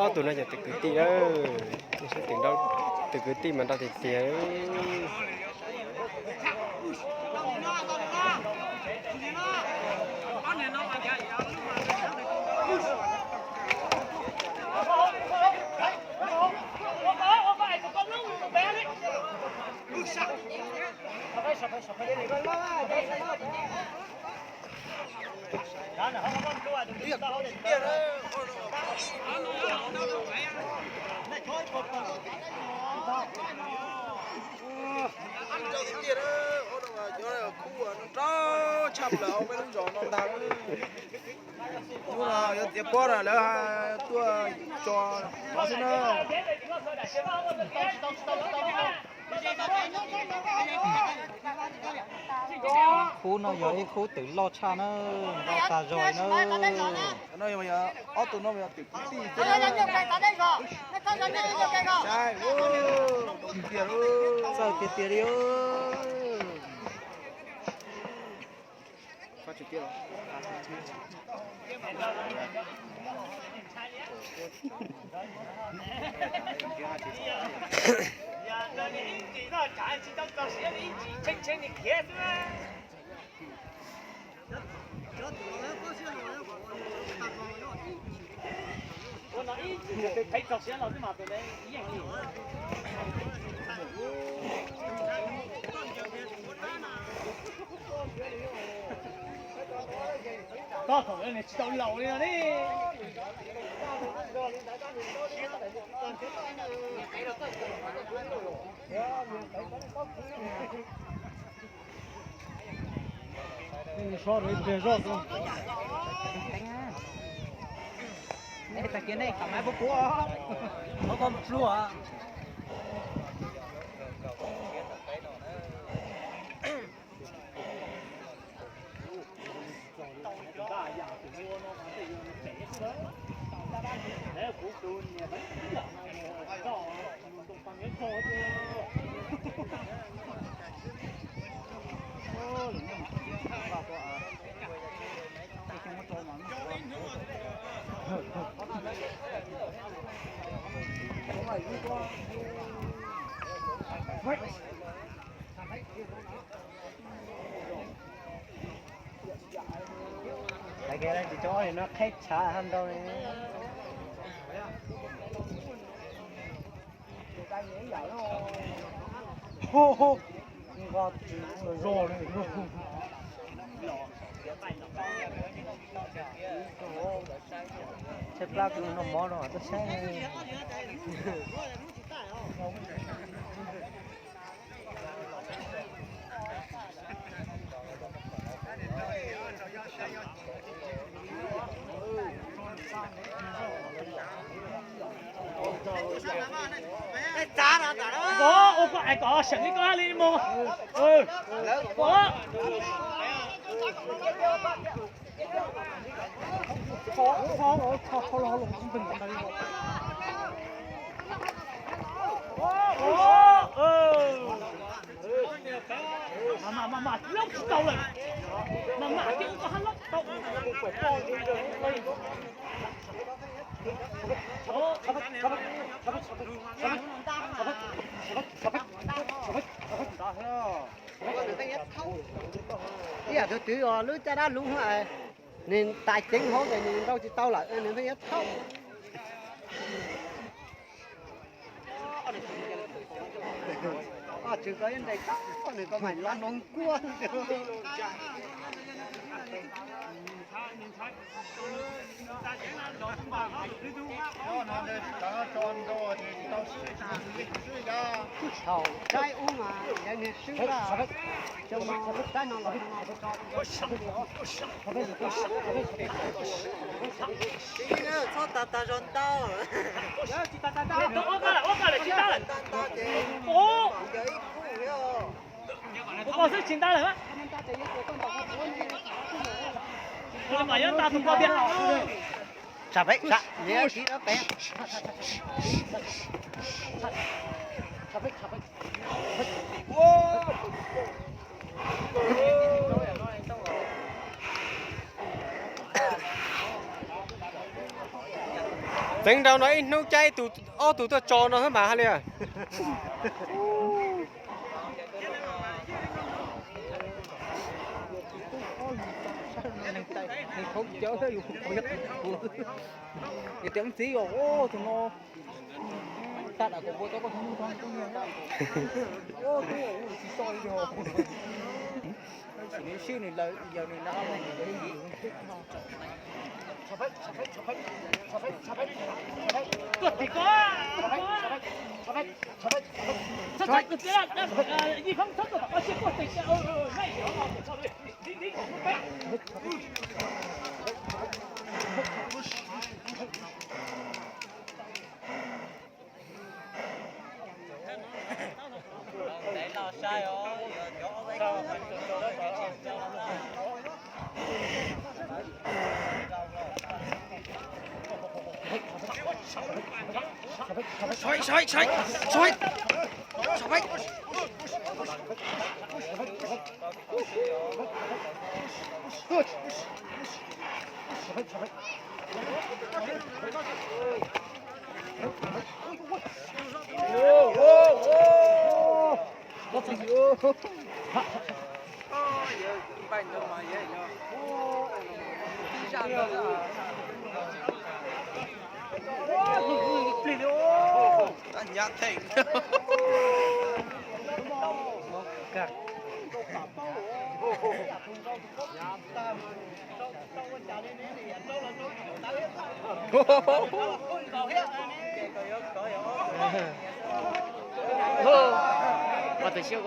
Ob tug no yog tus kwv tij, tus kwv tij mas nrau tiag tiag. Rau tiag tiag, khub no rau tshaj plaws hauv peb lub zos no ntag. Hnub no yuav txiav pob na, lawv tuaj tso rov xwb na. Khub no yog ib khub twm loj tshaj na, nrau tag zog na. No yog ob tug no yog twm kwv tij xwb na. Saib, txawj tiag tiag li. Tsis tau laus li no ne. Tag kis nej kam mab puab puab, muab koj pluag. Tsis tso no qheb tshav hab ntau ne. Nqa tsis ua zog li. Tshaib plab kws noj mov no tuaj saib. Ua koj es kom seem li koj li mus. Mas mas mas mas loob tsis tau lawm. Mas mas thiab koj hab loob tsis tau. Ib yam tus twv os, lub caj dab luv, nws tais ceev hauv ces nws nrau tsis tau lawm, nws pheej yuav thaub. Tswv ko ib nres tau, nws ko mas los noo nkuaj. Thaum saib ub mas yog niag swb lawm, cov saib no los tso. Tsis txhob tag tag zog ntau. Tsis tag tag tag, ntau ntau ces yog ib khub thiab. Kuv ko xwb tsis ntab lawm. Kuv mam yuav ntab tus ko tiag. Tsam peb, tsam, niam txiv no peb. Txeev nraud no ib hnub caij tus ob tug tuaj tso no xwb mas hais li. Tias txiv os, tus no tag dam kom ua tau koj tus mus tau tus niag ntag. Ua tub ua tsis so li os. Sim nws swb nws lawm yog nws na. Hnyav theem. Ua tus xyuas